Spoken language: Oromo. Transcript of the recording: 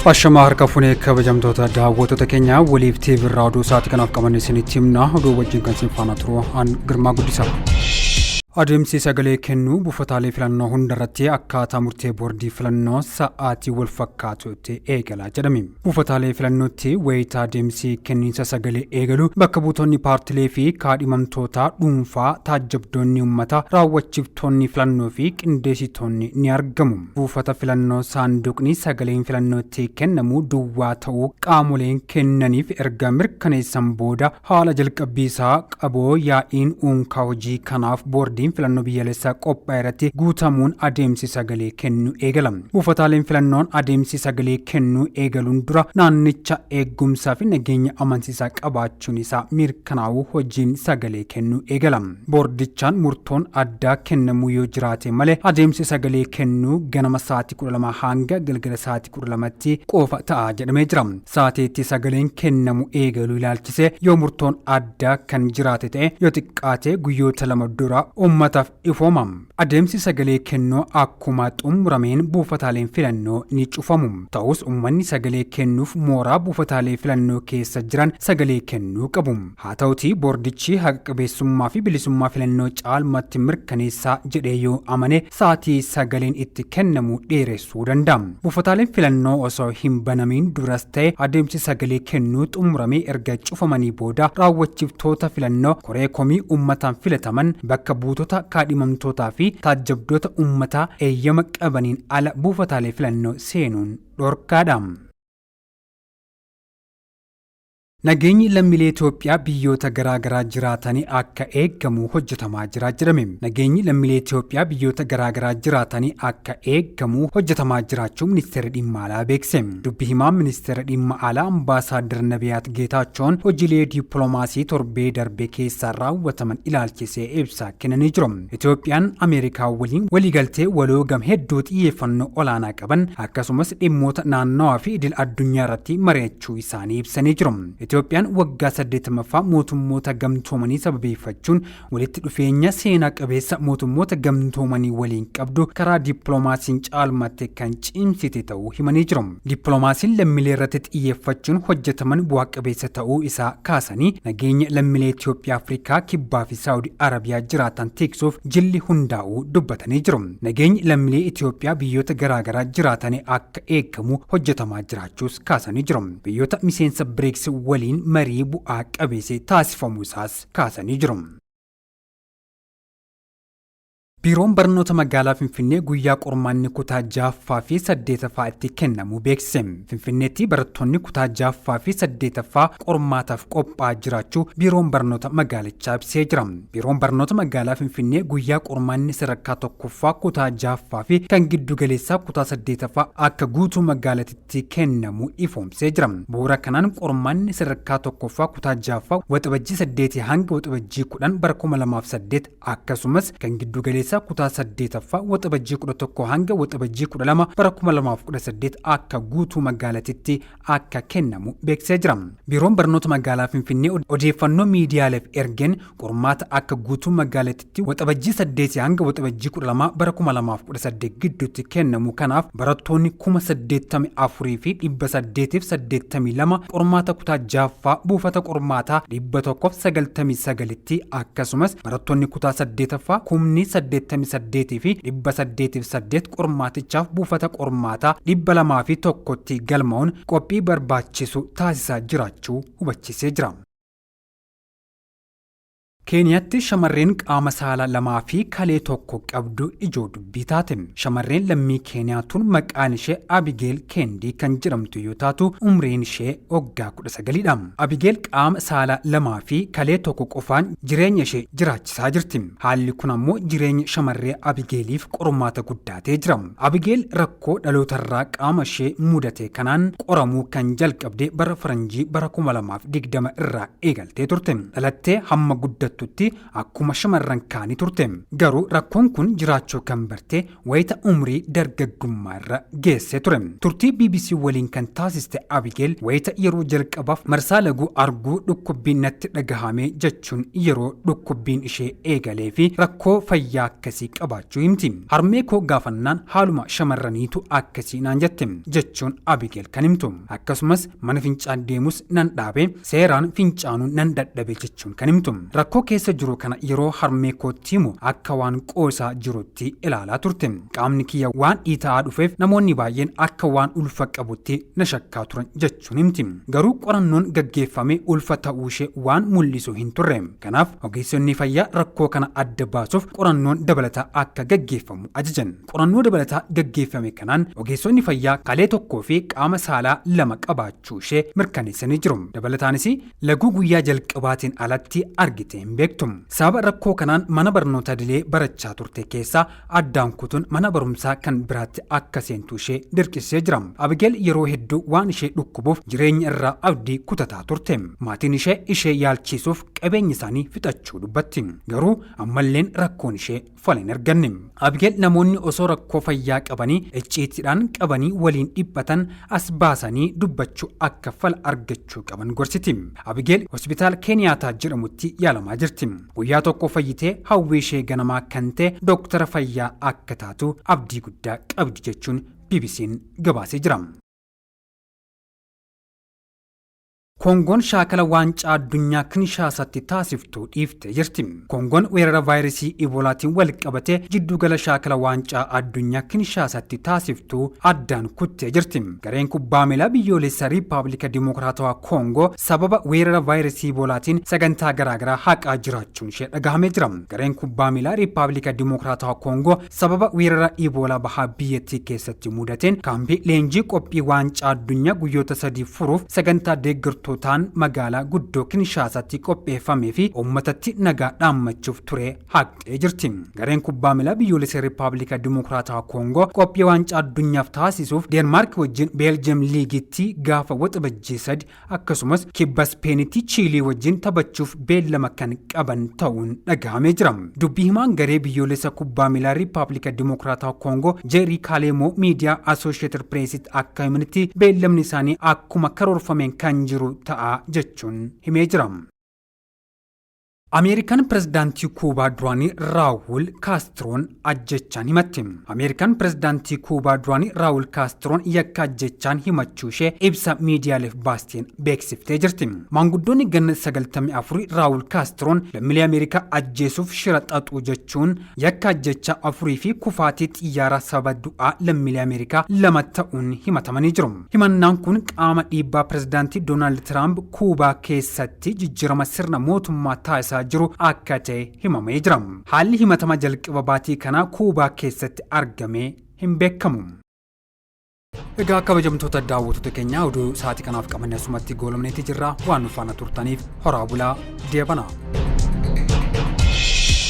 Ashamaa harka funee kabajamtoota daawwattoota keenya waliif TV irraa oduu sa'aatii kanaaf qabanne isinitti himna. Oduu wajjin kan isin faana turu an Girmaa Guddisaa. Adeemsi sagalee kennuu buufataalee filannoo hundarratti akkaataa murtee boordii filannoo sa'aatii wal fakkaatutti eegala jedhame. Buufataalee filannootti wayita adeemsi kenniinsa sagalee eegalu bakka buutonni paartilee fi kaadhimamtoota dhuunfaa, taajjabdoonni uummataa, raawwachiiftoonni filannoo fi qindeessitoonni ni argamu. Buufata filannoo saanduqni sagaleen filannootti kennamu duwwaa ta'uu qaamoleen kennaniif erga mirkaneessan booda haala jalqabbii isaa qaboo yaa'iin uunkaa hojii kanaaf boordiin filannoo biyyaalessaa qophaa'e irratti guutamuun adeemsi sagalee kennuu eegala. Buufataaleen filannoon adeemsi sagalee kennuu eegaluun dura naannicha eegumsaa fi nageenya amansiisaa qabaachuun isaa mirkanaa'uu hojiin sagalee kennuu eegala. Boordichaan murtoon addaa kennamuu yoo jiraate malee adeemsi sagalee kennuu ganama sa'aatii 12 hanga galgala sa'aatii 12tti qofa ta'a jedhamee jira. Sa'aatiitti sagaleen kennamu eegaluu ilaalchisee yoo murtoon addaa kan jiraate ta'e yoo xiqqaate guyyoota 2 dura uummataaf ifooma. Adeemsi sagalee kennuu akkuma xumurameen buufataaleen filannoo ni cufamu. Ta'us uummanni sagalee kennuuf mooraa buufataalee filannoo keessa jiran sagalee kennuu qabu. Haa ta'utii boordichi haqa qabeessummaa fi bilisummaa filannoo caalmatti mirkaneessaa jedhee yoo amane sa'aatii sagaleen itti kennamu dheeressuu danda'a. Buufataaleen filannoo osoo hin banamiin duras ta'e adeemsi sagalee kennuu xumuramee erga cufamanii booda raawwachiiftoota filannoo, koree komii uummataan filataman, bakka buutota kaadhimamtootaa fi taajjabdoota uummataa eeyyama qabaniin ala buufataalee filannoo seenuun dhorkaadha. Nageenyi lammiilee Itoophiyaa biyyoota garaa garaa jiraatanii akka eegamu hojjetamaa jira jedhame. Nageenyi lammiilee Itoophiyaa biyyoota garaa garaa jiraatanii akka eegamu hojjetamaa jiraachuu Ministeerri Dhimma Alaa beekse. Dubbi himaan Ministeera Dhimma Alaa Ambaasaaddar Nabiyaat Geetaachoon hojiilee dippiloomaasii torbee darbe keessa raawwataman ilaalchisee ibsa kennanii jiru. Itoophiyaan Ameerikaa waliin waliigaltee waloo gam hedduu xiyyeeffannoo olaanaa qaban akkasumas dhimmoota naannawaa fi idil addunyaa irratti mari'achuu isaanii ibsanii jiru. Itoophiyaan waggaa 80ffaa mootummoota gamtoomanii sababeeffachuun walitti dhufeenya seenaa qabeessa mootummoota gamtoomanii waliin qabdu karaa dippiloomaasiin caalmaatti kan cimsite ta'uu himanii jiru. Dippiloomaasiin lammiilee irratti xiyyeeffachuun hojjetaman bu'aa qabeessa ta'uu isaa kaasanii nageenya lammiilee Itoophiyaa Afrikaa Kibbaa fi Saawudi Arabiyaa jiraatan tiksuuf jilli hundaa'uu dubbatanii jiru. Nageenyi lammiilee Itoophiyaa biyyoota garaagaraa jiraatanii akka eegamu hojjetamaa jiraachuus kaasanii jiru. Biyyoota miseensa BRICS waliin marii bu'aa qabeessa taasifamuu isaas kaasanii jiru. Biiroon Barnoota Magaalaa Finfinnee guyyaa qormaanni kutaa 6ffaa fi 8ffaa itti kennamu beeksise. Finfinneetti barattoonni kutaa 6ffaa fi 8ffaa qormaataaf qophaa'aa jiraachuu Biiroon Barnoota Magaalichaa ibsee jira. Biiroon Barnoota Magaalaa Finfinnee guyyaa qormaanni sadarkaa 1ffaa kutaa 6ffaa fi kan giddu galeessaa kutaa 8ffaa akka guutuu magaalatitti kennamu ifoomsee jira. Bu'uura kanaan qormaanni sadarkaa 1ffaa kutaa 6ffaa Waxabajjii 8 hanga Waxabajjii 10 bara 2008 akkasumas kan giddu galeessaa kutaa 8ffaa Waxabajjii 11 hanga Waxabajjii 12 bara 2018 akka guutuu magaalatitti akka kennamu beeksisee jira. Biiroon Barnoota Magaalaa Finfinnee odeeffannoo miidiyaaleef ergeen qormaata akka guutuu magaalatitti Waxabajjii 8 hanga Waxabajjii 12 bara 2018 gidduutti kennamu kanaaf barattoonni 84,882 qormaata kutaa 6ffaa buufata qormaataa 199tti akkasumas barattoonni kutaa 8ffaa kumni 88 fi 808 qormaatichaaf buufata qormaataa 201tti galma'uun qophii barbaachisu taasisaa jiraachuu hubachiisee jira. Keeniyaatti shamarreen qaama saalaa lamaa fi kalee tokko qabdu ijoo dubbii taate. Shamarreen lammii Keeniyaa tun maqaan ishee Abigeel Keendii kan jedhamtu yoo taatu umriin ishee waggaa 19dha. Abigeel qaama saalaa lamaa fi kalee tokko qofaan jireenya ishee jiraachisaa jirti. Haalli kun ammoo jireenya shamarree Abigeeliif qormaata guddaa ta'ee jira. Abigeel rakkoo dhalootarraa qaama ishee mudate kanaan qoramuu kan jalqabde bara faranjii bara 2020 irraa eegaltee turte. Dhalattee hamma guddattutti guddattutti akkuma shamarran kaanii turte. Garuu rakkoon kun jiraachuu kan barte wayita umrii dargaggummaa irra geessee ture. Turtii BBC waliin kan taasiste Abigeel wayita yeroo jalqabaaf marsaa laguu arguu dhukkubbiin natti dhagahame jechuun yeroo dhukkubbiin ishee eegalee fi rakkoo fayyaa akkasii qabaachuu himti. Harmee koo gaafannaan haaluma shamarraniitu akkasii naan jette jechuun Abigeel kan himtu. Akkasumas mana fincaan deemus nan dhaabe, seeraan fincaanuu nan dadhabe jechuun kan himtu. Rakkoo keessa jiru kana yeroo harmee kootti himu akka waan qoosaa jirutti ilaalaa turte. Qaamni kiyya waan dhiita'aa dhufeef namoonni baay'een akka waan ulfa qabutti na shakkaa turan jechuun himti. Garuu qorannoon gaggeeffame ulfa ta'uu ishee waan mul'isu hin turre. Kanaaf ogeessonni fayyaa rakkoo kana adda baasuuf qorannoon dabalataa akka gaggeeffamu ajajan. Qorannoo dabalataa gaggeeffame kanaan ogeessonni fayyaa kalee tokkoo fi qaama saalaa lama qabaachuu ishee mirkaneessanii jiru. Dabalataanis laguu guyyaa jalqabaatiin alatti argite hin beektu. Sababa rakkoo kanaan mana barnoota idilee barachaa turte keessaa addaan kutuun mana barumsaa kan biraatti akka seentu ishee dirqisiisee jira. Abigeel yeroo hedduu waan ishee dhukkubuuf jireenya irraa abdii kutataa turte. Maatiin ishee ishee yaalchisuuf qabeenya isaanii fixachuu dubbatti. Garuu ammalleen rakkoon ishee fala hin arganne. Abigeel namoonni osoo rakkoo fayyaa qabanii icciitiidhaan qabanii waliin dhiphatan as baasanii dubbachuu akka fala argachuu qaban gorsiti. Abigeel hospitaala Keeniyaataa jedhamutti yaalamaa jirti. Guyyaa tokko fayyitee hawwii ishee ganamaa kan ta'e dooktara fayyaa akka taatu abdii guddaa qabdi jechuun BBC'n gabaasee jira. Koongoon shaakala waancaa addunyaa Kinshaasatti taasiftuu dhiiftee jirti. Koongoon weerara vaayirasii Iboolaatiin wal qabatee jiddugala shaakala waancaa addunyaa Kinshaasatti taasiftuu addaan kuttee jirti. Gareen kubbaa miilaa biyyoolessaa Riippaabilika Dimokiraatawaa Koongoo sababa weerara vaayirasii Iboolaatiin sagantaa garaagaraa haqaa jiraachuun ishee dhagahamee jira. Gareen kubbaa miilaa Riippaabilika Dimokiraatawaa Koongoo sababa weerara Iboolaa bahaa biyyattii keessatti mudateen kaampii leenjii qophii waancaa addunyaa guyyoota 3 furuuf sagantaa deeggartootaan magaalaa guddoo Kinshaasatti qopheeffamee fi uummatatti nagaa dhaammachuuf ture haqxee jirti. Gareen kubbaa miilaa biyyoolessa Riippaabilika Dimokiraatawaa Koongoo qophii waancaa addunyaaf taasisuuf Deenmaark wajjin Beeljiyeem liigiitti gaafa Waxabajjii 3 akkasumas kibba Ispeenitti Chiilii wajjin taphachuuf beellama kan qaban ta'uun dhagahamee jira. Dubbii himaan garee biyyoolessa kubbaa miilaa Riippaabilika Dimokiraatawaa Koongoo Jeerii Kaaleemoo miidiyaa Associated Pressitti akka himanitti beellamni isaanii akkuma karoorfameen kan jiru ta'a jechuun himee jira. Ameerikaan pirezidaantii Kuubaa duraanii Raawul Kaastroon ajjechaan himatte. Ameerikaan pirezidaantii Kuubaa duraanii Raawul Kaastroon yakka ajjechaan himachuu ishee ibsa miidiyaaleef baasteen beeksiftee jirti. Maanguddoonni ganna 94 Raawul Kaastroon lammiilee Ameerikaa ajjeesuuf shira xaxuu jechuun yakka ajjechaa 4 fi kufaatii xiyyaaraa sababa du'aa lammiilee Ameerikaa 2 ta'uun himatamanii jiru. Himannaan kun qaama dhiibbaa pirezidaantii Doonaald Tiraamp Kuubaa keessatti jijjiirama sirna mootummaa taasisaa jiru akka ta'e himamee jira. Haalli himatama jalqaba baatii kanaa Kuubaa keessatti argamee hin beekamu. Egaa kabajamtoota daawwattoota keenyaa, oduu sa'aatii kanaaf qabanne asumatti goolabneeti jirra. Waan nu faana turtaniif horaa bulaa, deebanaa.